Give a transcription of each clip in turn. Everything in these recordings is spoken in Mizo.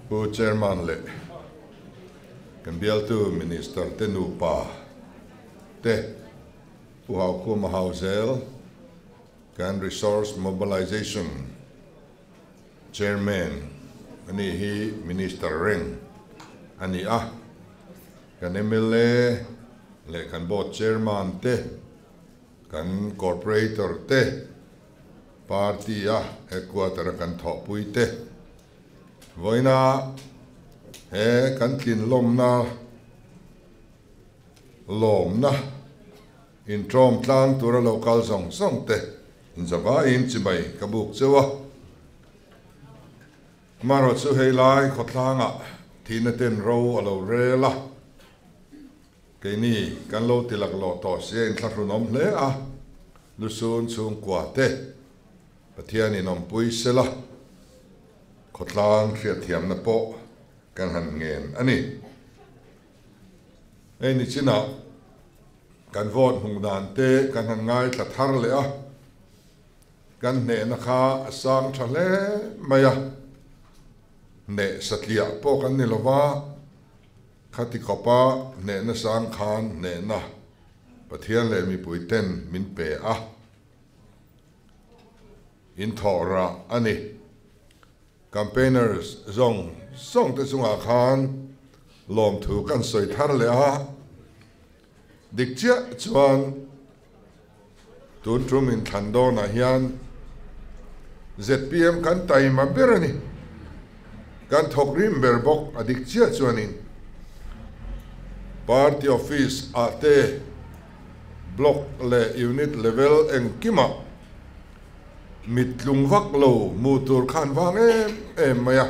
Pu Chairman leh kan bialtu Minister te nupa te, Pu Haukhuma Hauzel, kan Resource Mobilization Chairman ani hi Minister reng a ni a, kan mla leh kan Board Chairman te, kan Corporator te, Party a Headquarter a kan thawhpui te, vawiina he kan tlinlawmna lawmna Intawm tlang tura lo kal zawng zawng te inzavaiin chibai ka buk cheu a. Amaherawh chu hei lai khawtlangah thihna ten ro a lo rel a, keini kan lo ti laklawh tawh sia inthlahrunawm hle a, lusun chhungkua te Pathianin awmpui sela khawtlang hriatthiamna pawh kan han ngen a ni. Hei ni chinah kan vote hmuh dan te kan han ngaithla thar leh a, kan hnehna kha a sang tha hle mai a, hneh satliah pawh kan ni lova, khati khawpa hnehna sang khan hnehna Pathian leh mipui ten min pe a, in thawh rah a ni. Campaigners zawng zawng te chungah khan lawmthu kan sawi thar leh a, dik chiah chuan tun tum inthlan dawnah hian zpm kan taima ber a ni, kan thawk rim ber bawk a dik chiah chuanin party office ah te block leh unit level engkimah Mit tlung vak lo hmuh tur khan vang em em mai a,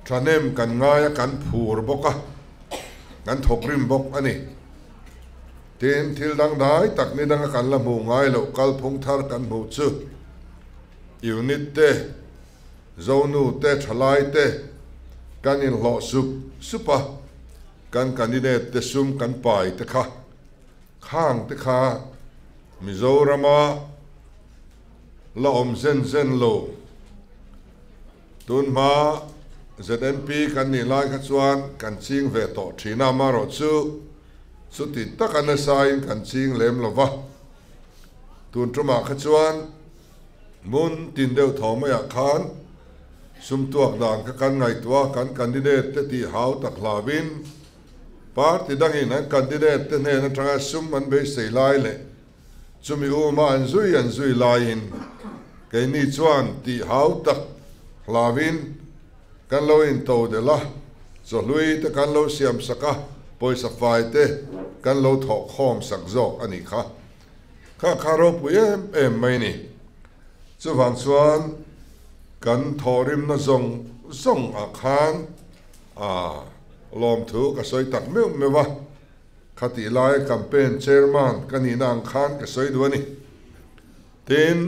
thahnem kan ngai a, kan phur bawk a, kan thawkrim bawk a ni. Tin, thil dangdai tak ni danga kan la hmuh ngai loh kalphung thar kan hmuh chu unit te, zonu te, thalai te kan inhlawh sup sup a, kan candidate te sum kan pai te kha Khang te kha Mizorama la awm zen zen lo. Tun hma ZNP kan nih lai kha chuan kan ching ve tawh thin a, amaherawh chu chuti taka nasain kan ching lem lo va. Tun tumah kha chuan hmun tin deuh tho maiah khan sum tuak dan kha kan ngaihtuah a, kan candidate te tih hau tak hlauin Party dangin an candidate te hnen atanga sum an beisei lai leh chumi uma an zui an zui laiin keini chuan tih hau tak hlauin kan lo into delh a, chawhlui te kan lo siam sak a, pawisa fai te kan lo thawh khawm sak zawk a nih kha. Kha kha ropui em em mai ni. Chuvang chuan kan thawhrimna zawng zawng ah khan A lawmthu ka sawi tak meuh meuh a, khatih lai campaign chairman ka nihna ang khan ka sawi duh a ni. Tin,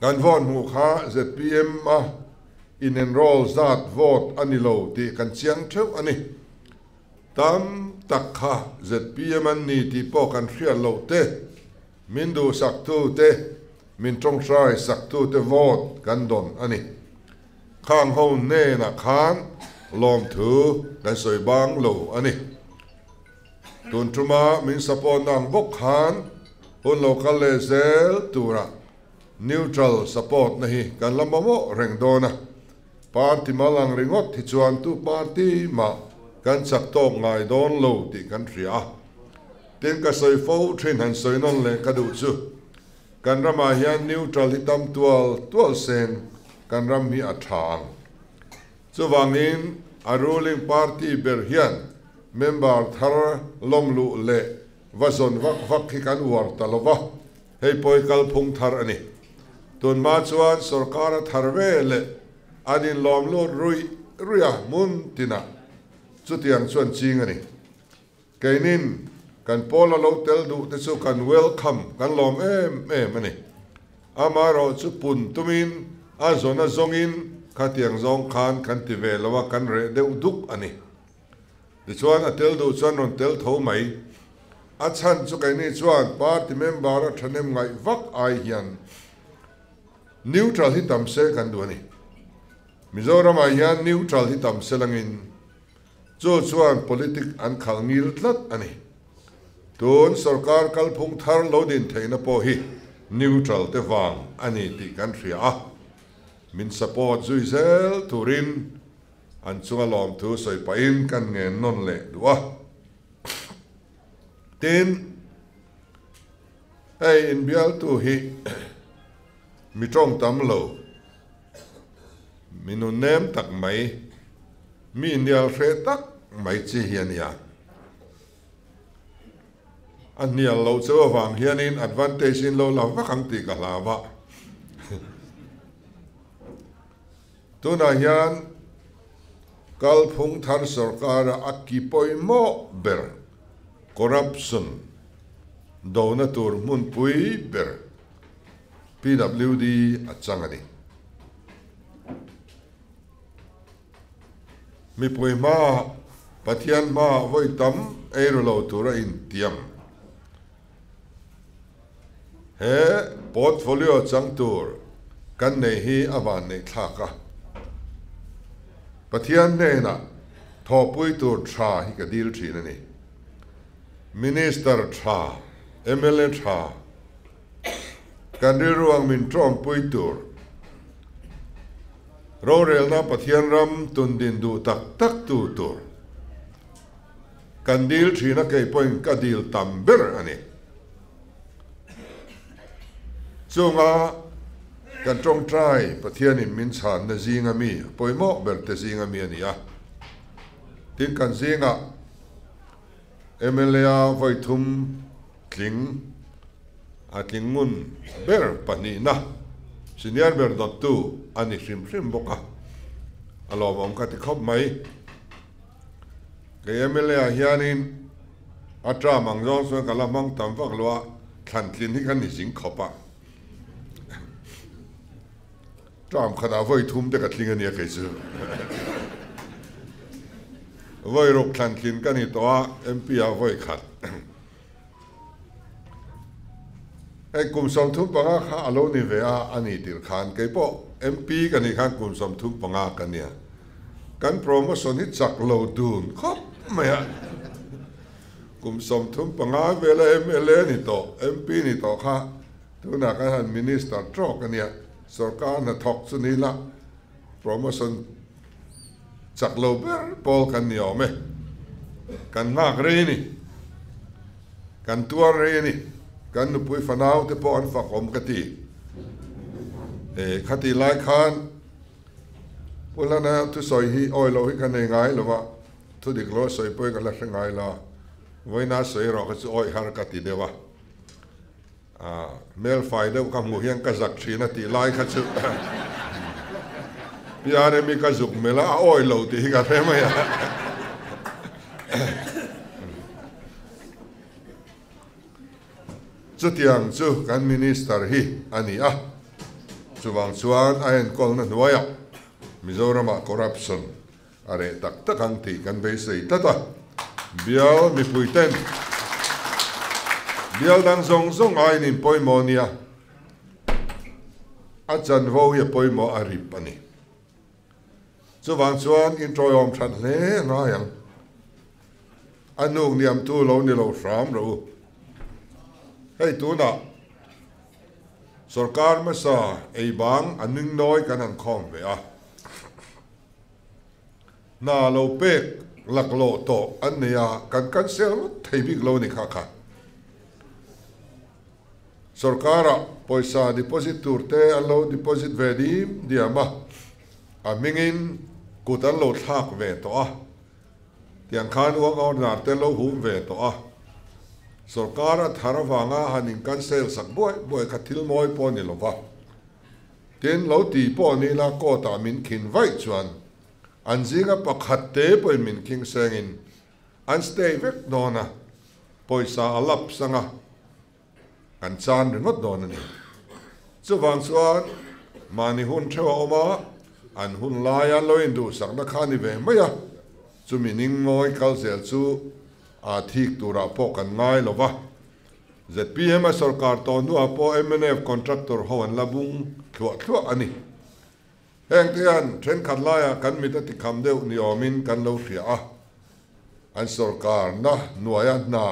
kan vote hmuh kha zpm a in enroll zat vote a ni lo tih kan chiang theuh a ni. Tam tak kha zpm an ni tih pawh kan hriat loh te, min duhsaktu te, min tawngtai saktu te vote kan dawn a ni. Khang ho hnenah khan lawmthu kan sawi bang lo a ni. Tun tuma min support na ang bawk khan hun lo kal leh zel turah neutral support na hi kan la mamawh reng dawn a. Party mal ang ringawt hi chuan tu party mah kan chak tawk ngai dawn lo tih kan hria a. Tin ka sawi fo thin han sawi nawn leh ka duh chu. Kan ramah hian neutral hi tam tual tual seng kan ram hi a tha ang. Chuvangin a ruling party ber hian member thar lawm luh leh va zawn vak vak hi kan uar ta lo va, hei pawi kalphung thar a ni. Tunhma chuan sorkar a thar ve leh an inlawm lut ruih ruih a hmun tinah chutiang chuan ching a ni. Keinin kan pawl a lo tel duh te chu kan welcome, kan lawm em em a ni. Amaherawh chu pun tumin a zawn a zawngin khatiang zawng khan kan ti ve lo a, kan reh deuh duk a ni. Tichuan a tel duh chuan rawn tel tho mai. A chhan chu keini chuan party member a thahnem ngaih vak ai hian neutral hi tam se kan duh a ni. Mizoramah hian neutral hi tam selangin chu chuan politic an khalh ngil tlat a ni. Tun sorkar kalphung thar lo din theihna pawh hi neutral te vang a ni tih kan hria a, min support zui zel turin an chunga lawmthu sawi pahin kan ngen nawn leh duh a. Tin, hei inbialtu hi mi tawng tam lo, mi nunnem tak mai, mi innial hreh tak mai chi hi a nia. A hnial loh cheu avang hianin advantage in lo la vak ang tih ka hlau a. Tunah hian kalphung thar sorkara a ki pawimawh ber corruption dona tur hmunpui ber PWD a chang a ni. Mipui hmaah Pathian hmaah vawi tam ei ru lo tura intiam. He portfolio chang tur kan nei hi a van neih thlak a. Pathian hnenah thawhpui tur tha hi ka dil thin a ni. Minister tha, mla tha, kan rilru ang min tawngpui tur rorelna Pathian ram tundin duh tak tak tu tur kan dil thin a, kei pawhin ka dil tam ber a ni. Chunga kan tawngtai Pathianin min chhanna zinga mi pawimawh ber te zinga mi a ni a. Tin, kan zingah mla vawi thum tling a tling ngun ber pahnihna senior ber dawttu a ni hrim hrim bawk a, a lawmawm ka ti khawp mai. Kei mla ah hianin a term ang zawng chuan ka la hmang tam vak lo a, thlan tlin hi ka ni zing khawp a. Term khatah vawi thum te ka tling a nia kei chu. Vawi ruk thlan tlin ka ni tawh a, MP ah vawi khat. Hei kum 35 kha a lo ni ve a, a ni tirh khan kei pawh MP ka nih khan kum 35 ka nia. Kan promotion hi chak lo dun khawp mai a. Kum 35 vela mla ni tawh, MP ni tawh kha tunah kan han minister tawk a nia. Sorkar hnathawk chu ni la promotion chak lo ber pawl kan ni awm e. Kan nghak rei a ni. Kan tuar rei a ni. Kan nupui fanau te pawh an fak awm ka ti. E, khati lai khan Pu Hlana thusawi hi awi loh hi ka nei ngai lo va, thu dik lo sawi pawhin ka la hre ngai lo a, vawiina sawi erawh kha chu awi har ka ti deuh a. Hmel fai deuh ka hmuh hian ka zak thin a tih lai kha chu PRM hi ka zuk melh a, a awi lo tih hi ka hre mai a. Chutiang chu kan Minister hi a ni a, chuvang chuan a enkawlna hnuaiah Mizoramah corruption A reh tak tak ang tih kan beisei tlat a, bial mipuiten bial dang zawng zawng aiin in pawimawh nia, a chanvo hi a pawimawh a rip a ni. Chuvang chuan inṭawiawm that hle a ngai ang. A hnuk niamtu lo ni lo hram rawh u. Hei tunah sorkar hmasa ei bang a ningnawi kan han khawm ve a. Hna lo pek laklawh tawh an nei a, kan cancel ngawt thei bik lo a ni kha kha. Sorkara pawisa deposit tur te an lo deposit ve dim diam a, a hmingin kut an lo thlak ve tawh a, tiang khan uang order te lo hum ve tawh a. Sorkar a thar avanga han in cancel sak buai buai kha thil mawi pawh a ni lova. Tin, lo ti pawh ni la court ah min khin vaih chuan an zinga pakhat te pawhin min khing sengin an stay vek dawn a, pawisa a lapse anga kan chan ringawt dawn a ni. Chuvang chuan mahni hun theuh a awm a, an hun laia lo induhsakna kha a ni ve mai a, chumi ning ngawi kal zel chu aa thik turah pawh kan ngai lo va. Zpm a sorkar tawh hnuah pawh mnf contractor ho an la bung thluah thluah a ni. Heng te hian thenkhat laiah kan mit a tikham deuh ni awmin kan lo hria a, an sawrkarna hnuaia hna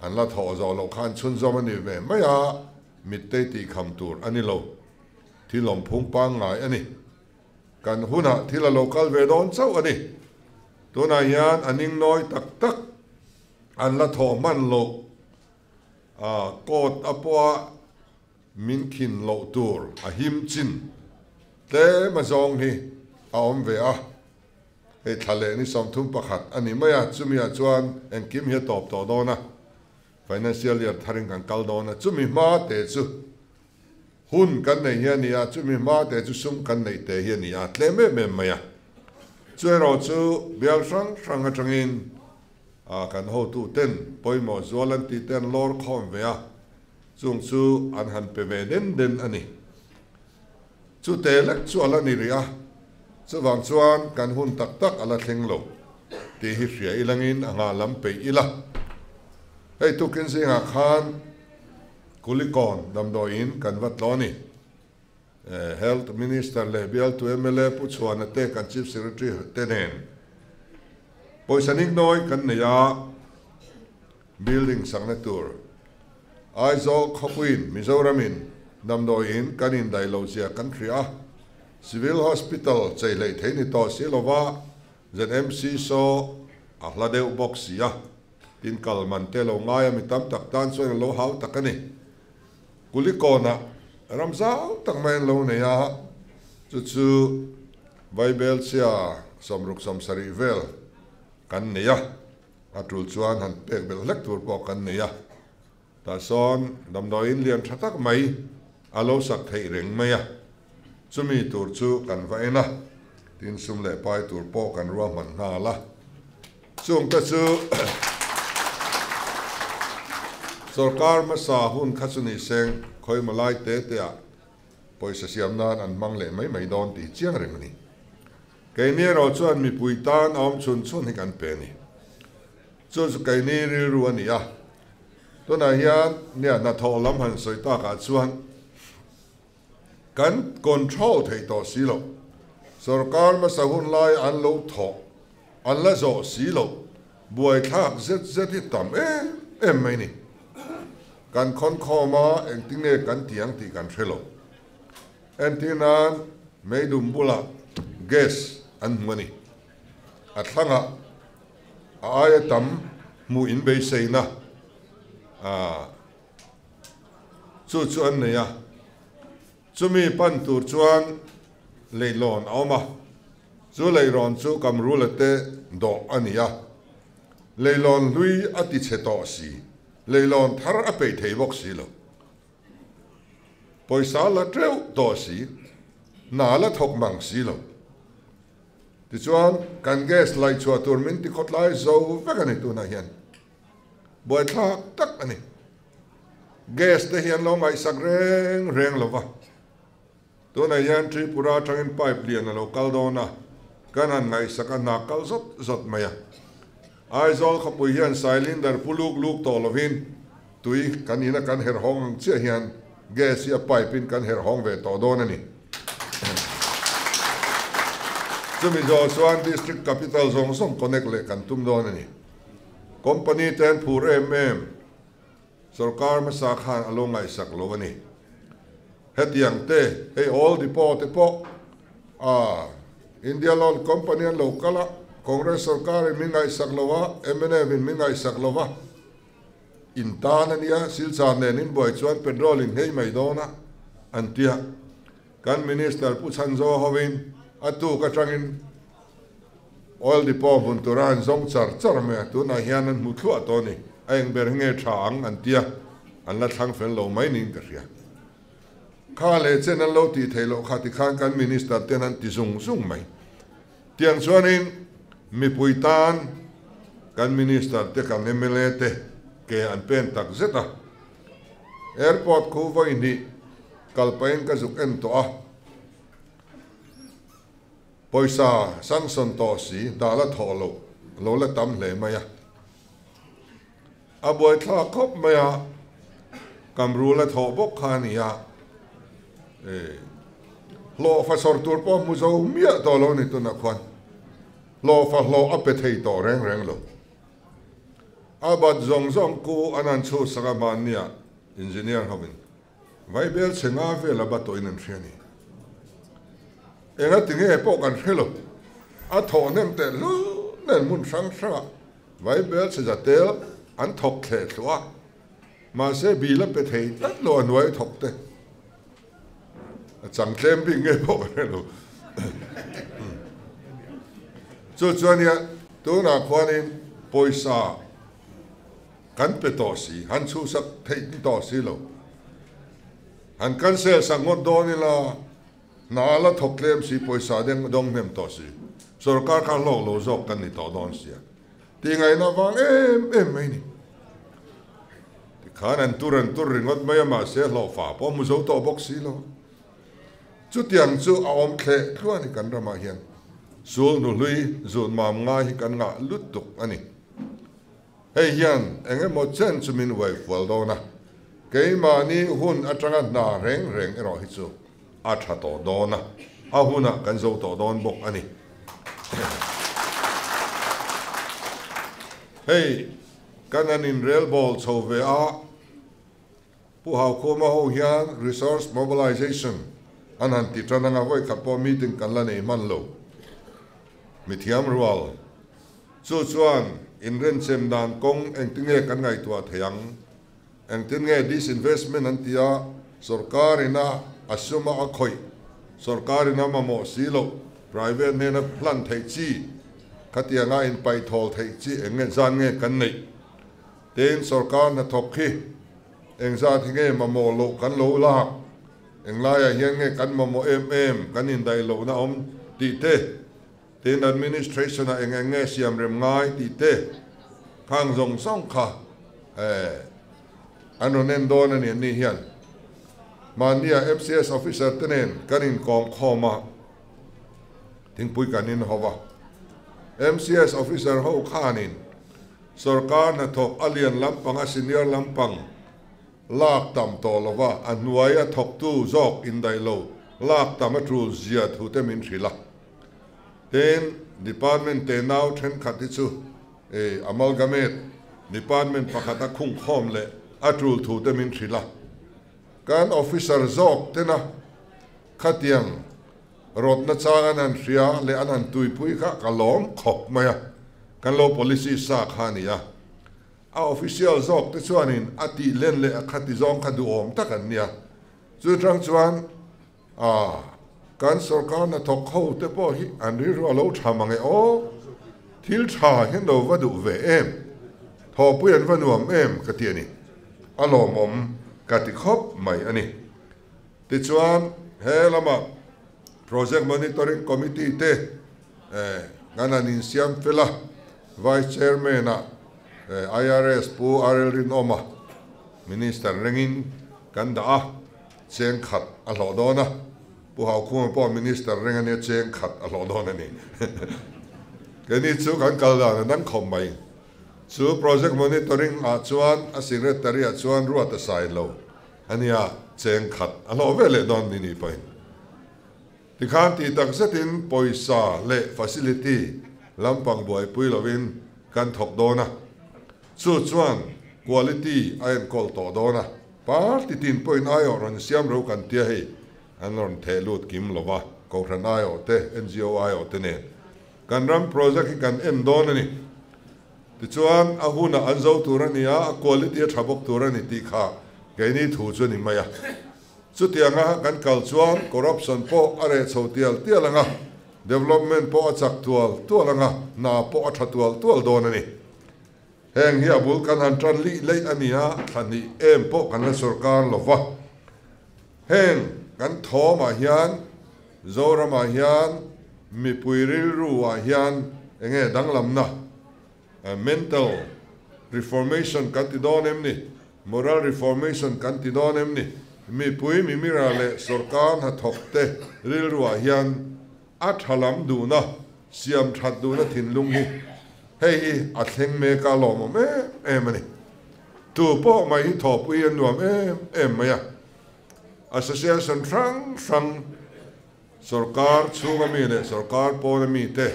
an la thawh zawh loh khan chhunzawm a ni ve mai a, mittei tihkham tur a ni lo. Thil awmphung pangngai a ni. Kan hunah thil a lo kal ve dawn chauh a ni. Tunah hian a ning nawi tak tak an la thawh hman loh a, court a pawha min khin loh tur a him chin tlem a zawng hi a awm ve a. Hei thla leh ni 31 a ni mai a, chumiah chuan engkim hi a tawp tawh dawn a, financial year tharin kan kal dawn a, chumi hma te chu Hun kan nei hi a ni a, chumi hma te chu sum kan neih te hi a ni a, tlem em em mai a. Chu erawh chu bial hrang hrang atangin kan hotu ten pawimawh zual an tih te an lawr khawm ve a, chung chu an han pe ve den den a ni. Chu te lek chu a la ni rih a, chuvang chuan kan hun tak tak a la thleng lo tih hi hria ilangin a nghah lam peih ila. Hei tukin zingah khan Kulikawn damdawiin kan va tlaw a ni. Health Minister leh bialtu mla Pu Chhuana te kan Chief Secretary te nen pawisa niknawi kan nei a, building sakna tur Aizawl khawpuiin Mizoramin damdawiin kan indaih loh zia kan hria a, Civil Hospital chei hleih thei ni tawh si lova ZMC saw a hla deuh bawk si a. Tin kal man te lo ngai a mi tam tak tan chuan a lo hau tak a ni. Kulikawnah ram zau tak mai an lo nei a, chu chu Vaibelchhia 67 vel kan nei a, a tul chuan han pek belh hlek tur pawh kan nei a. Tah sawn damdawiin lian tha tak mai a lo sak theih reng mai a, chumi tur chu kan va en a, tin sum leh pai tur pawh kan ruahman nghal a. Chungte chu sorkar hmasa hun kha chu ni seng khawimaw lai te te ah pawisa siam nan an hmang leh mai mai dawn tih chiang reng a ni. Keini erawh chuan mipui tan a awm chhun chhun hi kan pe a ni. Chu chu keini rilru a ni a. Tunah hian nia hnathawh lam han sawi takah chuan Kan control theih tawh si loh. Sorkar hmasa hun lai an lo thawh, an la zawh si loh. Buaithlak zet zet hi tam em em mai ni. Kan khawnkhawm a, engtinge kan ti ang tih kan hre lo. Entir nan meidum bulah gas an hmu a ni. A thlangah a aia tam hmuh inbeiseina a. Chu chu an nei a, chumi pan tur chuan leihlawn a awm a, chu leihrawn chu Kamrula te dawh a ni a, leihlawn hlui a ti chhe tawh si, leihlawn thar a peih thei bawk si lo, pawisa la teuh tawh si, hna la thawk mang si lo. Tichuan, kan gas laihchhuah tur min ti khawtlai zo vek a ni tunah hian. Buaithlak tak a ni. Gas te hi an lo ngaihsak reng reng lo va. Tunah hian Tripura atangin pipe lian a lo kal dawn a, kan han ngaihsak a hna kal zawt zawt mai a. Aizawl khawpui hian cylinder pu luk luk tawh lovin tui kan ina kan herh hawng ang chiah hian gas hi a pipe in kan herh hawng ve tawh dawn a ni. Chumi zawh chuan district capital zawng zawng connect leh kan tum dawn a ni. Company te an phur em em, sorkar hmasa khan a lo ngaihsak lo a ni. Hetiang te, hei Oil Depot te pawh a India Loan Company an lo kal a, Congress sorkar in min ngaihsak lo a, mnf in min ngaihsak lo va, in tan a nia, Silchar nen in buai chuan petrol in nghei mai dawn a, an ti a. Kan Minister Pu Chhanzo hovin a tuk atangin Oil depot hmun tura an zawng char char mai a, tunah hian an hmu thluah tawh a ni. A eng ber hi nge tha ang an tia, an la thlang fel lo mai niin ka hria. Kha leh chen an lo tih theih loh kha tikhan kan Minister ten an ti zung zung mai. Tiang chuanin mipui tan kan Minister te kan mla te ke an pen tak zet a. Airport khu vawi hnih kal pahin ka zuk en tawh a. Pawisa sanction tawh si dah la thawh loh lo la tam hle mai a. A buaithlak khawp mai a, Kamrul a thawh bawk kha a ni a. Hlawhfa sawr tur pawh hmu zo miah tawh lo ni tunah khuan hlawhfa hlawh a pe thei tawh reng reng lo. A bat zawng zawng ku an han chhuh sak a hmannia engineer hovin Vaibel chhe nga vel a bat tawhin an hria ni. Enga tinge pawh kan hre lo. A thawh hnem teh hlul nen hmun hrang hrangah Vaibel chhe za tel an thawk thleh thluah a, mahse bil a pe thei tlat lo a hnuai thawk te. A chang tlem bik nge pawh ka hre lo. Chu chuan nia tunah khuanin pawisa kan pe tawh si, han chhuhsak theih ni tawh si lo. Han cancel sak ngawt dawn ila hna a la thawk tlem si, pawisa deng dawng hnem tawh si. Sorkar kha hlawk lo zawk kan ni tawh dawn sia. Tih ngaihna vang em em mai ni. Tikhan an tur an tur ringawt mai a, mahse hlawhfa pawh hmu zo tawh bawk si lo. Chutiang chu a awm thleh thluah a ni kan ramah hian. Sul hnuhlui zun mam ngai hi kan ngah lutuk a ni. Hei hian eng emaw chen chu min uai fual dawn a, keimahni hun atanga hna reng reng erawh hi chu a tha tawh dawn a, a hunah kan zo tawh dawn bawk a ni. Hei kan an inrelbawl chho ve a, Pu Haukhuma ho hian Resource Mobilization an han ti tan anga vawi khat pawh meeting kan la nei hman lo. Mithiam rual chu chuan inrenchem dan kawng engtinge kan ngaihtuah thei ang? Engtin nge disinvestment an ti a, sorkar ina a suma a khawih, sorkar ina mamawh si loh, private hnena hlan theih chi, khatianga inpaithawl theih chi eng nge zan nge kan neih? Tin, sorkar hnathawk hi engzat hi nge mamawh loh kan lo lak, englaiah hian nge kan mamawh em em, kan indaih lohna awm tih te, tin administration-ah eng eng nge siamrem ngai tih te, khang zawng zawng kha an rawn en dawn a ni an ni hian. Mahnia MCS officer te nen kan inkawm khawm a, thingpui kan inho va. MCS officer ho khanin Sorkar hnathawk a lian lampang a senior lampang lak tam tawh lova a hnuai a thawktu zawk indaih lo lak tam a tul zia thu te min hrilh a. Tin, department tenau thenkhat hi chu amalgamate department pakhat a khungkhawm leh a tul thu te min hrilh a. Kan officer zawk tena khatiang Rawtna chang an han hria leh an han tuipui kha ka lawm khawp mai a, kan lo policy sa kha a ni a. A official zawk te chuanin a tih len leh a khati zawng kha duhawm tak an nia. Chu tang chuan a kan sorkar hnathawk ho te pawh hi an rilru a lo tha mang e aw, thil tha hian lo va duh ve em, thawhpui an va nuam em ka ti a ni. A lawmawm ka ti khawp mai a ni. Tichuan, he lama Project Monitoring Committee te kan han insiam fel a, Vice Chairman-ah IRS Pu RL Rinawma Minister rengin kan dah a, cheng khat a hlawh dawn a, Pu Haukhuma pawh Minister reng a nia cheng khat a hlawh dawn a ni. Keini chu kan kal dan a dang khawp mai. Chu Project Monitoring ah chuan a Secretary ah chuan ruat a sai lo. A nia, cheng khat a hlawh ve leh dawn ni ni pawhin. Tikhan tih tak zetin pawisa leh facility lampang buaipui lovin kan thawk dawn a, chu chuan quality a enkawl tawh dawn a, party tin pawhin aiawh rawn siam ro kan tia hei an rawn theh lut kim lova, Kohhran aiawh te, NGO aiawh te nen kan ram project hi kan en dawn a ni. Tichuan, a hunah an zo tur a ni a, a quality a tha bawk tur a ni tih kha keini thu chu a ni mai a. Chutianga kan kal chuan corruption pawh a reh chho tial tial ang a, development pawh a chak tual tual ang a, hna pawh a tha tual tual dawn a ni. Heng hi a bul kan han tan lih leih a ni a, thla hnih em pawh kan la sorkar lo va. Heng kan thawmah hian Zoramah hian mipui rilru ah hian enge danglamna, mental reformation kan ti dawn em ni, moral reformation kan ti dawn em ni, mipui mimira leh sorkar hnathawk te rilru ah hian a tha lam duhna, siam that duhna thinlung hi hei hi a thleng mek a lawmawm em em a ni. Tu pawh mai hi thawhpui a nuam em em mai a. Association hrang hrang. Sorkar chhunga mi leh sorkar pawna mite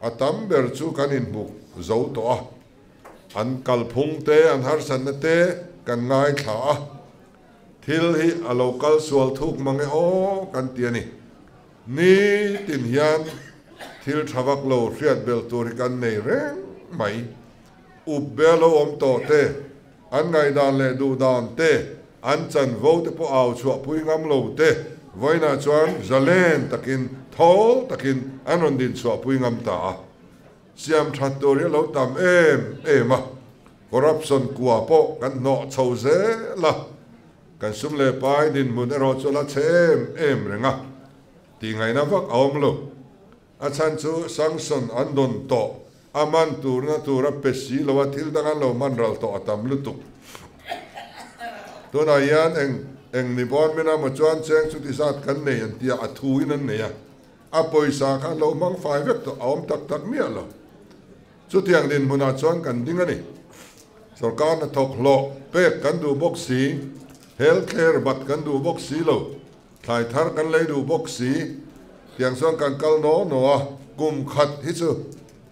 a tam ber chu kan inhmu zo tawh a, an kalphung te, an harsatna te kan ngaithla a, thil hi a lo kal sual thuk mang e aw kan ti a ni. Nitin hian thil tha vak lo hriat belh tur hi kan nei reng mai. Up be lo awm tawh te, an ngaihdan leh duhdan te, an chanvo te pawh au chhuahpui ngam lo te, vawiinah chuan zalen takin, thawl takin an rawn din chhuahpui ngam ta a. Siam that tur hi a lo tam em em a, corruption kua pawh kan hnawh chho zel a, kan sum leh pai dinhmun erawh chu a la chhe em em reng a, tihngaihna vak a awm lo. A chhan chu sanction an dawn tawh, a man turna tura pe si lo a thil dang an lo man ral tawh a tam lutuk. Tunah hian eng eng ni bawn min amaw chuan cheng chuti zat kan nei an tia a thu in an nei a, a pawisa kha an lo hmang fai vek tawh a awm tak tak miah lo. Chutiang dinhmunah chuan kan ding a ni. Sorkar hnathawk hlawh pek kan duh bawk si, health care bat kan duh bawk si lo. Thlai thar kan lei duh bawk si, tiang chuan kan kal naw naw a, kum khat hi chu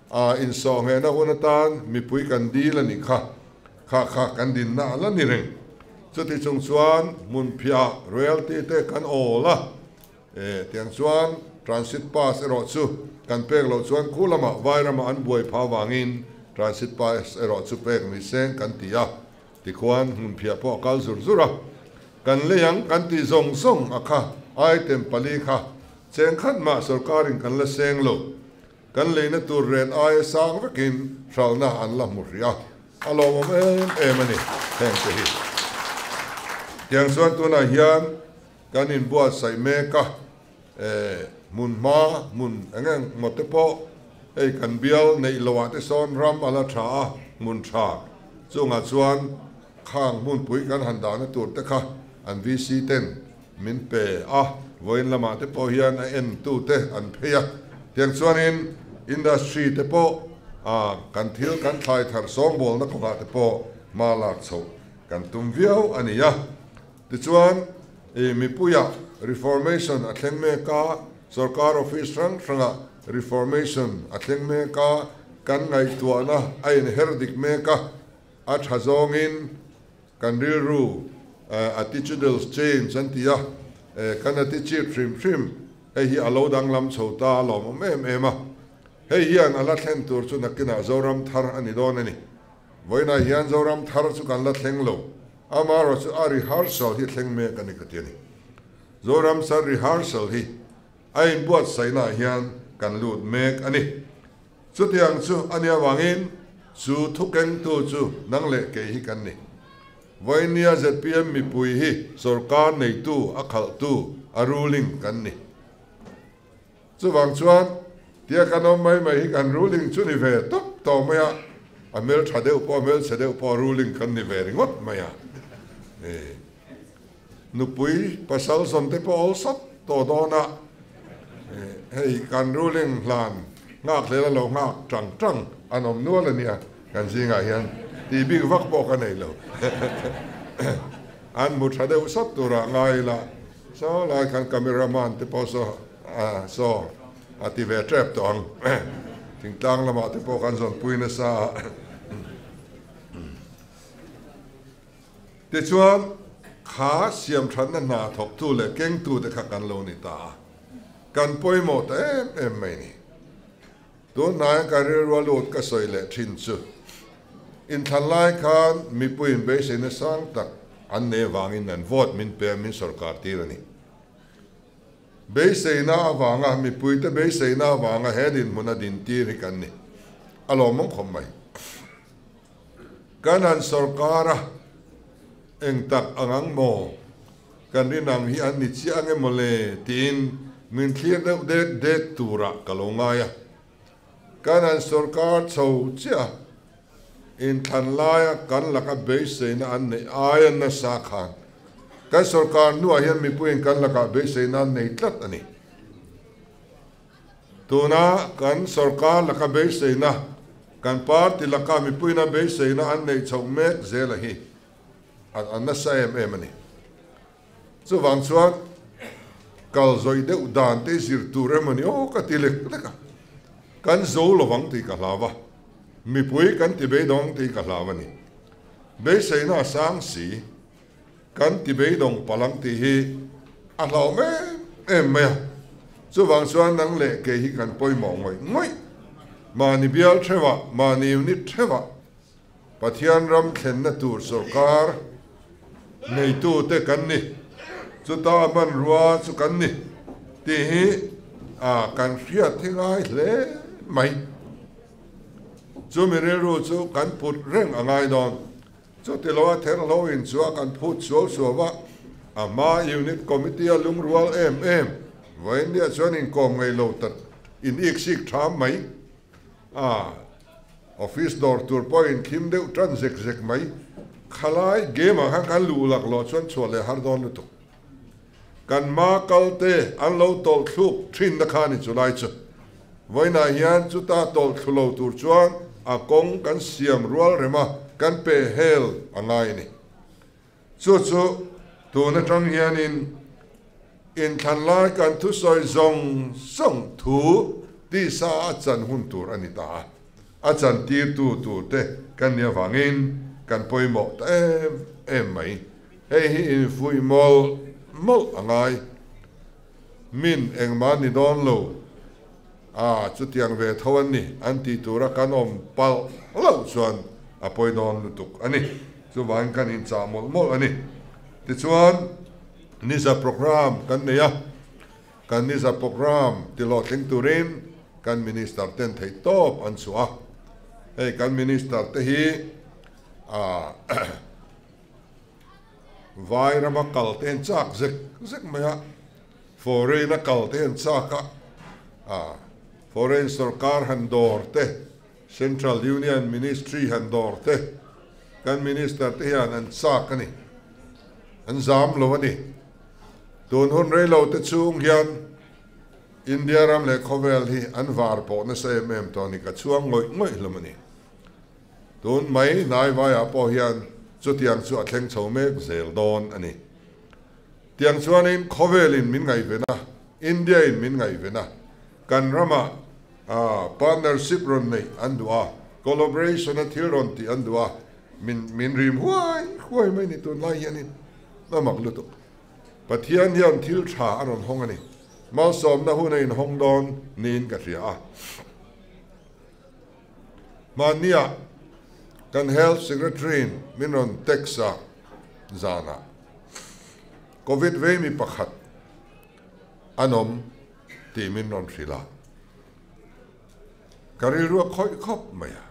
a insawh nghehna hun atan mipui kan dil a nih kha, kha kha kan dinna a la ni reng. Chuti chung chuan hmunphiah royalty te kan awl a, e tiang chuan transit pass erawh chu kan pek loh chuan khu lamah Vairamah an buai phah avangin transit pass erawh chu pek ni seng kan ti a. Tikhuan hmunphiah pawh a kal zur zur a, kan lei ang kan tih zawng zawng a kha item pali kha cheng khat mah sorkarin kan la seng lo. Kan leina tur ret aia sang vekin hralhna an la hmu hrih a, a lawmawm em em a ni heng te hi. Tiang chuan tunah hian kan inbuatsaih mek a, hmun hma hmun eng eng maw te pawh hei kan bial neih loh ah te sawn ram a la tha a, hmun tha chungah chuan khang hmunpui kan han dahna tur te kha an VC ten min pe a, vawiin lamah te pawh hian a en tu te an phei a, tiang chuanin industry te pawh kan thil kan thlai thar sawngbawlna kawngah te pawh hma lak chhoh kan tum viau a ni a. Tichuan, i mipuiah Reformation a thleng mek a, sorkar office hrang hrangah Reformation a thleng mek a, kan ngaihtuahna a inher dik mek a, a tha zawngin kan rilru attitudinal change an ti a, kan attitude hrim hrim hei hi a lo danglam chho ta a lawmawm em em a, hei hian a la thlen tur chu nakinah Zoram thar a ni dawn a ni. Vawiinah hian Zoram thar chu kan la thleng lo, amaherawh chu a rehearsal hi thleng mek a ni ka ti a ni. Zoram thar rehearsal hi a inbuatsaihnaah hian kan lut mek a ni. Chutiang chu a nih avangin chu thukengtu chu nang leh kei hi kan ni. Vawiinia zpm mipui hi sorkar neitu, a khalhtu, a ruling kan ni. Chuvang chuan tia kan awm mai mai hi kan ruling chu ni ve tawp tawh mai a, a hmeltha deuh pawh a hmelchhe deuh pawh ruling kan ni ve ringawt mai a. Nupui pasal zawn te pawh awlsat tawh dawn a, hei kan ruling hlan nghak hlel a lo nghak tang tang an awm nual a nia kan zingah hian tih bik vak pawh ka nei lo. An hmu tha deuh sat turah ngai ila. Saw lai khan camera man te pawh saw ah saw a ti ve tep tawh ang. Thingtlang lamah te pawh kan zawnpui nasa a. Tichuan kha siam thatna hna thawktu leh kengtu te kha kan lo ni ta a. Kan pawimawh ta em em mai ni. Tunhnaia ka rilru a lut ka sawi leh thin chu inthlan lai khan mipuiin beiseina sang tak an nei avangin an vote min pe a, min sorkar tir a ni. Beiseina avanga, mipuite beiseina avanga he dinhmun a din tir hi kan ni. A lawmawm khawp mai. Kan han sorkar a, eng tak ang ang maw? Kan rinang hi an ni chiah ange mawle tiin min thlir deuh dek dek turah ka lo ngai a. Kan han sorkar chho chiah a, inthlan laia kan laka beiseina an neih aia nasa khan kan sorkar hnuah hian mipuiin kan lakah beiseina an nei tlat a ni. Tuna kan sorkar laka beiseina, kan party laka mipuiina beiseina an neih chhoh mek zela hi a nasa em em a ni. Chuvang chuan Kal zawih deuh dan te zir tur emaw ni aw ka ti lek lek a, kan zo lovang tih ka hlau a, mipui kan ti beidawng tih ka hlau a ni. Beiseina a sang si, kan ti beidawng palang tih hi a hlauhawm em em mai a, chuvang chuan nang leh kei hi kan pawimawh ngawih ngawih. Mahni bial theuhah, mahni unit theuhah Pathian ram thlenna tur sawrkar neitute kan ni, chuta hmanrua chu kan ni tih hi kan hriat hi ngai hle mai. Chumi rilru chu kan put reng a ngai dawn. Chuti loa therhlo in chu a kan phut suau suau a, a hma unit committee a lungrual em em, vawiindia chuan inkawm ngei lo ta in iksik tham mai. A office dawr tur pawh in thim deuh tan zek zek mai. Khalai game ah khan kan luh lak loh chuan chhuah leh har dawn lutuk. Kan hma kal te an lo tawlh thluk thin na kha ni chu lai chu. Vawiinah hian chuta tawlh thlu lo tur chuan a kawng kan siam rual rem a, kan pe hel a ngai a ni. Chu chu tun atang hianin inthlan lai kan thusawi zawng zawng thu tisa a chan hun tur a ni ta a, a chan tirtu tur te kan nih avangin kan pawimawh ta em em mai. Hei hi infuih mawlh mawlh a ngai. Min engmah ni dawn lo a, chutiang ve tho an ni an tih tura kan awm palh loh chuan a pawi dawn lutuk a ni. Chuvangin kan inchah mawlh mawlh a ni. Tichuan, Niza programme kan nei a, kan Niza programme tihlawhtling turin kan Minister ten theih tawp an chhuah a. Hei kan Minister te hi ah Vai rama kal te an chak zek zek mai a, foreign a kal te an chak a, ah foreign sorkar han dawr te, Central Union Ministry han dawr te, kan Minister te hian an chak a ni, an zam lo a ni. Tun hun rei lo te chung hian India ram leh khawvel hi an var pawh nasa em em tawh a ni, ka chhuang ngawih ngawih hlawm a ni. Tun mai hnaivaiah pawh hian chutiang chu a thleng chho mek zel dawn a ni. Tiang chuanin khawvelin min ngaihven a, India-in min ngaihven a, kan ramah partnership rawn neih an duh a, collaboration-a thil rawn tih an duh a, min min rim huai huai mai ni tunlai hianin a mak lutuk. Pathian hian thil tha a rawn hawng a ni. Malsawmna hun a inhawng dawn niin ka hria a. Hmanniah kan Health Secretary-in min rawn text a, zanah Covid vei mi pakhat an awm tih min rawn hrilh a, ka rilru a khawih khawp mai a.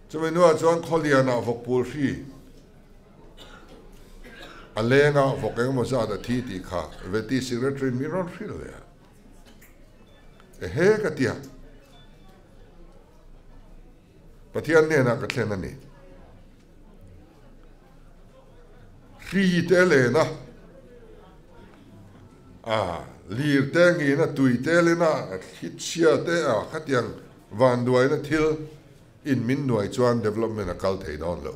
Chumi hnuah chuan Khawlianah vawkpul hri a leng a, vawk engemaw zat a thi tih kha Vety Secretary-in min rawn hrilh leh a. Ehe ka tia. Pathian hnenah ka thlen a ni. Hri te lena, a lir te ngina, tui te lena, thli chhia te a khatiang vanduaina thil in min nuai chuan development a kal thei dawn lo.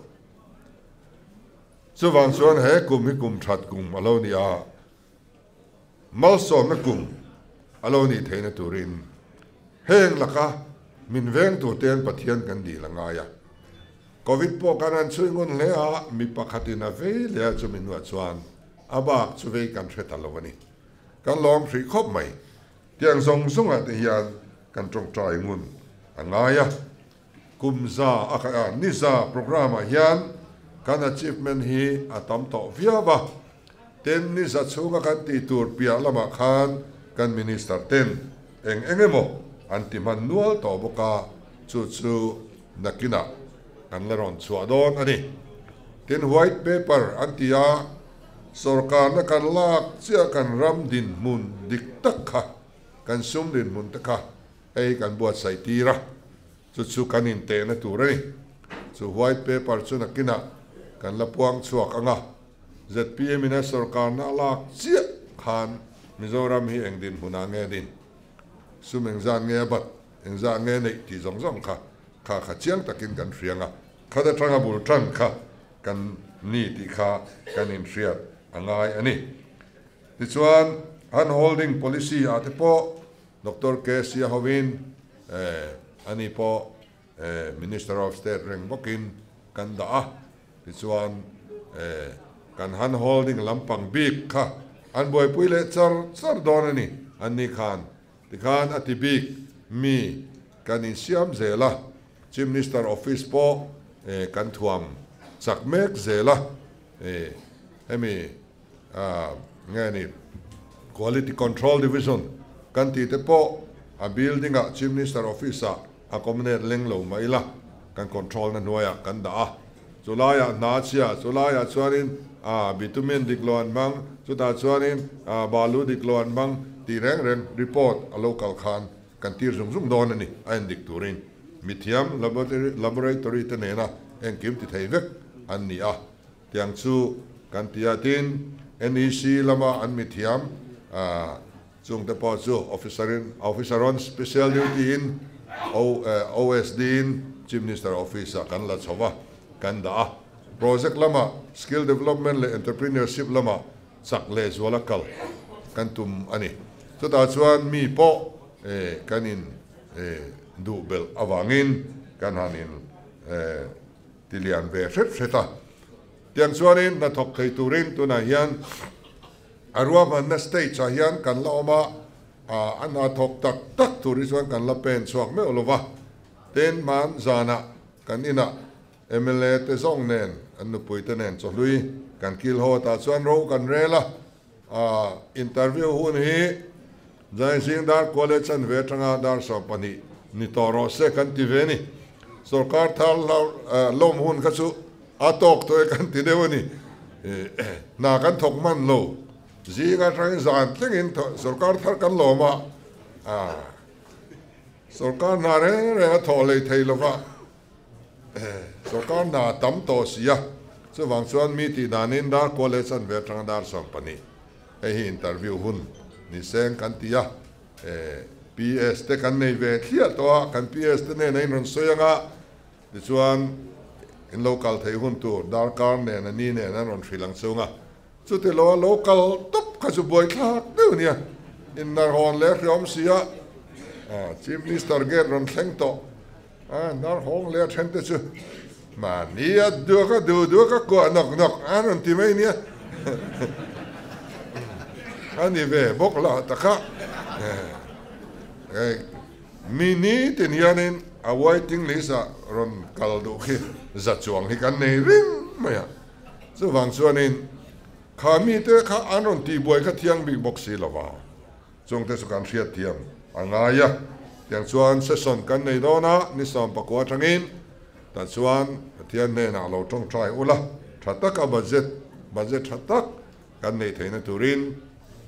Chuvang chuan he kum hi kum that kum a lo ni a. Malsawmna kum a lo nih theihna turin heng laka min veng tur te'n Pathian kan dil a ngai a. Covid pawh kan han chhui ngun hle a, mi pakhatin a vei leh a chumi hnuah chuan a bak chu vei kan hre ta lo a ni. Kan lawm hrih khawp mai. Tiang zawng zawngah te hian kan tawngtai ngun a ngai a. Kum za a khaih a, ni za programme ah hian kan achievement hi a tam tawh viau a, tin ni za chhunga kan tih tur piah lamah khan kan minister ten eng eng emaw an ti hman nual tawh bawk a, chu chu nakinah kan la rawn chhuah dawn a ni. Tin white paper an ti a, sorkarna kan lak chiah kan ram dinhmun dik tak kha, kan sum dinhmun te kha Hei kan buatsaih tir a, chu chu kan intehna tur a ni. Chu white paper chu nakinah kan la puang chhuak ang a, zpm in a sorkarna a lak chiah khan Mizoram hi eng dinhmunah nge din, sum engzat nge a bat, engzat nge neih tih zawng zawng kha kha kha chiang takin kan hria ang a, khat atanga bul tan kha kan ni tih kha kan inhriat a ngai a ni. Tichuan, hand holding policy ah te pawh Doctor KC a hovin ani pawh Minister of State reng bawkin kan dah a. Tichuan, kan hand holding lampang bik kha an buaipui leh char char dawn a ni. Anni khan tikhan a ti bik mi kan insiam zel a, Chief Minister Office pawh kan thuam chak mek zel a, hemi nge ni Quality Control Division kan tih te pawh a building ah Chief Minister Office ah a communate leng lo mah ila kan control na hnuaiah kan dah a, chulaiah hna chhia, chulaiah chuanin bitumen dik lo an hmang, chutah chuanin balu dik lo an hmang tih reng reng report a lo kal khan kan tir zung zung dawn a ni, a endik turin mithiam laboratory te nena engkim ti thei vek an ni a, tiang chu kan ti a, tin NEC lama an mithiam chungte pawh chu officer-in officer on special duty in OSD in Chief Minister office ah kan la chho va, kan dah a, project lama skill development leh entrepreneurship lama chak leh zuala kal kan tum a ni. Chutah chuan mi pawh kan in duh belh avangin kan han in ti lian ve hret hret a. Tiang chuanin hnathawk thei turin tunah hian a ruahmanna stage ah hian kan la awm a, a hnathawk tak tak tur hi chuan kan la pen chhuak meuh lo va. Tin, hman zanah kan inah Mla te zawng nen an nupui te nen chawhlui kan kil haw tah chuan ro kan rel a, interview hun hi Zaizing dar kual e chanve atanga dar 12 ni tawh rawh se kan ti ve ni. Sorkar thar lawm hun kha chu a tawk tawh e kan ti deuh a ni. Hna kan thawk man lo, zing atangin zan tlengin sorkar thar kan lawm a, sorkar hna reng reng a thawh hlei thei lova. Sorkar hna a tam tawh si a, chuvang chuan mi tih danin dar kual leh chanve atanga dar 12 hei hi interview hun ni seng kan ti a, PS te kan nei ve thliah tawh a, kan PS te nen a inrawn sawi anga tichuan in lo kal theih hun tur darkar nen a ni nen an rawn hrilh ang chung a, chuti lo a lo kal tawp kha chu buaithlak deuh nia, innarhawn leh hriawm si a, Chief Minister gate rawn thleng tawh. A nar hawng leh a then te chu mahni a duak a duh duak a kuah nawk nawk a rawn ti mai nia. A ni ve bawk lah tak a. Mi ni tin hianin a waiting list ah rawn kal duh khi za chuang hi kan nei ring mai a. Chuvang chuanin kha mite kha an rawn tihbuai kha thiang bik bawk si lova. Chungte chu kan hriatthiam a ngai a, tiang chuan session kan nei dawn a, ni 19 atangin tah chuan Pathian hnenah lo tawngtai ula, tha taka budget, budget tha tak kan neih theihna turin,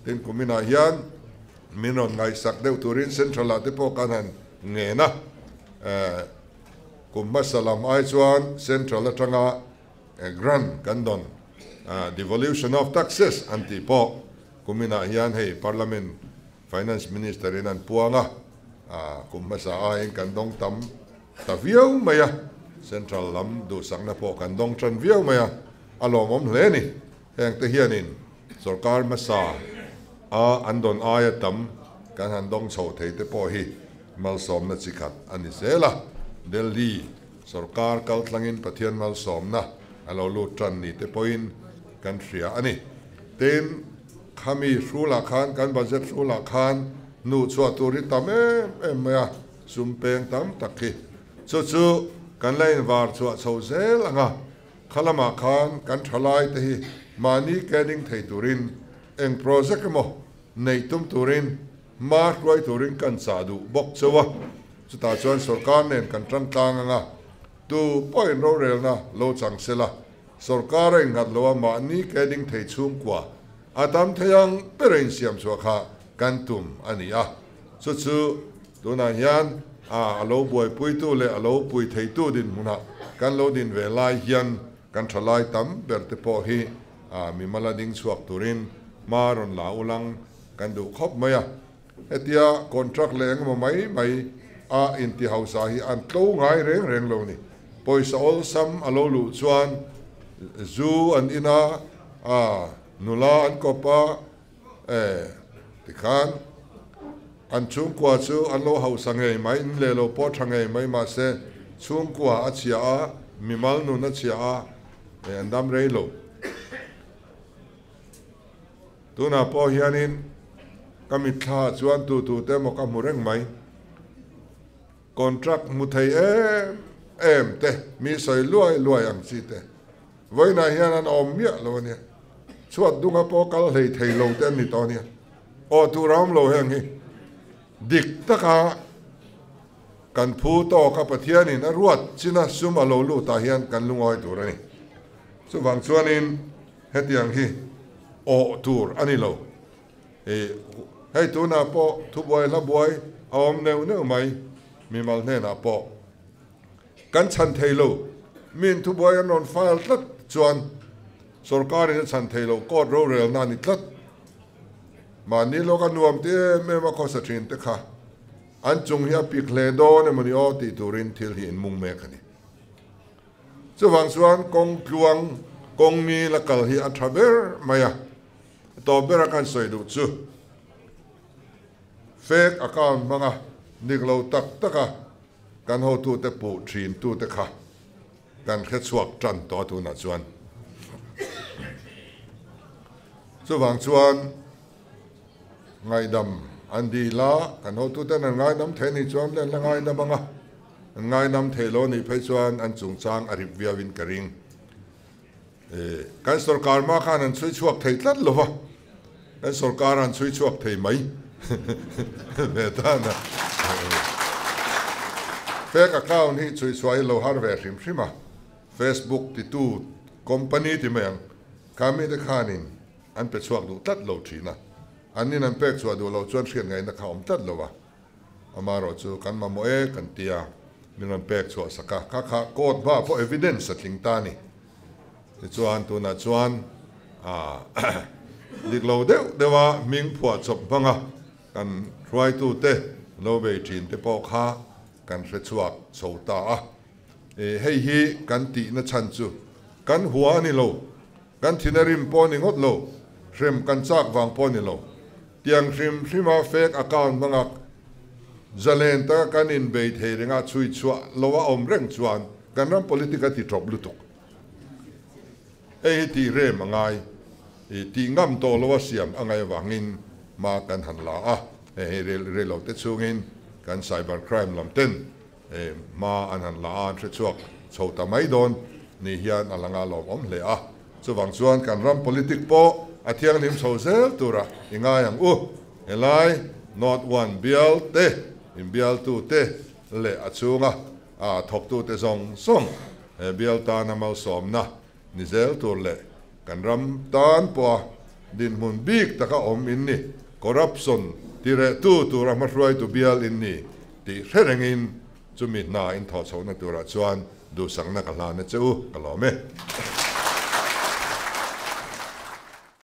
tin kuminah hian min rawn ngaihsak deuh turin Central ah te pawh kan han ngen a, kum hmasa lam ai chuan Central atanga grant kan dawn, devolution of taxes an tih pawh Kuminah hian hei Parliament Finance Minister in an puang a, kum hmasa aiin kan dawng tam ta viau mai a, Central lam duhsakna pawh kan dawng tan viau mai a, a lawmawm hle a ni. Hengte hianin sorkar hmasa a an dawn aia tam kan han dawng chho thei te pawh hi malsawmna chi khat a ni zel a, Delhi sorkar kaltlangin Pathian malsawmna a lo lut tan ni te pawhin kan hria a ni. Tin, khami hrulah khan, kan budget hrulah khan hnuh chhuah tur hi tam em em mai a, sum peng tam tak hi. Chu chu kan la invar chhuah chho zel ang a, kha lamah khan kan thalai te hi mahni caning thei turin eng project emaw neih tum turin hma hruai turin kan chah duh bawk cheu a. Chutah chuan sorkar nen kan tang tlang ang a, tu pawhin rorelna lo chang sela. Sorkar a innghat lo a, mahni ke ding thei chhungkua a tam thei ang ber a insiam chhuah kha kan tum a ni a. Chu chu tunah hian a lo buaipuitu leh a lo pui theitu dinhmunah kan lo din ve lai hian kan thalai tam ber te pawh hi mimala ding chhuak turin hma rawn la ulang kan duh khawp mai a. Hetia contract leh engemaw mai mai a inti hausa hi an tlo ngai reng reng lo ni. Pawisa awlsam a lo luh chuan zu an in a, a nula an kawp a, E, tikhan an chhungkua chu an lo hausa ngei mai, in leh lo pawh tha ngei mai mahse chhungkua a chhia a, mimal nun a chhia a, e, an dam rei lo. Tunah pawh hianin ka mitthla chuan tu tu te emaw ka hmu reng mai. Contract hmu thei em em te, mi sawi luai luai ang chi te vawiinah hian an awm miah lo a nia. Chhuat dunga pawh kal hlei thei lo te an ni tawh a nia. Aw tur a awm lo heng hi dik taka kan phu tawk a Pathianin a ruat china sum a lo lut ah hian kan lungawi tur a ni. Chuvang chuanin hetiang hi awh tur a ni lo. Hei tunah pawh thubuai hla buai a awm neuh neuh mai, mimal hnenah pawh kan chhan thei lo. Miin thubuai an rawn file tlat chuan sorkarin a chhan thei lo, court rorelna a ni tlat. Mahni lawka nuam ti em em a khawsa thin te kha an chung hi a pik hle dawn emaw ni aw tih turin thil hi inmung mek a ni. Chuvang chuan kawng tluang kawng ngil a kal hi a tha ber mai a. Tawp bera kan sawi duh chu fake account hmanga dik lo tak taka kan hotute puh thin tute kha kan hre chhuak tan tawh a tunah chuan. Chuvang chuan ngaihdam an dil a, kan hotuten an ngaidam thei anih chuan an la ngaidam ang a, an ngaidam thei lo anih phei chuan an chungchang a rip viauin ka ring. Kan sorkar hma khan an chhui chhuak thei tlat lo va, kan sorkar an chhui chhuak thei mai ve tan a. Fake account hi chhui chhuah hi lo har ve hrim hrim a, Facebook titu company ti mai ang, kha mite khanin an pe chhuak duh tlat lo thin a, an nin an pek chhuah duh loh chuan hriat ngaihna kha a awm tlat lo a. Amaherawh chu kan mamawh e kan ti a, min rawn pek chhuah sak a, kha kha court hmaah pawh evidence a tling ta a ni. Tichuan tunah chuan dik lo deuh deuha hming phuah chawp hmanga kan hruaitute lo bei thin te pawh kha kan hre chhuak chho ta a. Hei hi kan tihna chhan chu kan hua a ni lo, kan thina rim pawh a ni ngawt lo, hrem kan chak vang pawh a ni lo. Tiang hrim hrima fake account hmanga zalen taka kan inbei thei renga chhui chhuah lo a awm reng chuan kan ram politic a ti tawp lutuk. Hei hi tih rem a ngai, tih ngam tawh lo a siam a ngaih avangin hma kan han la a, hei hei rei lo te chhungin kan cyber crime lam ten hma an han la a, an hre chhuak chho ta mai dawn ni hian a la ngalawm awm hle a. Chuvang chuan kan ram politic pawh a thianghlim chho zel tura i ngai ang u. Helai North One bial te, inbialtu te leh a chhunga thawktu te zawng zawng he bial tana malsawmna ni zel tur leh kan ram tan pawha dinhmun bik taka awm in ni, corruption tirehtu tura hmahruaitu bial in ni tih hre rengin chumi hna in thawhchhohna turah chuan duhsakna ka hlan a che u, ka lawm e.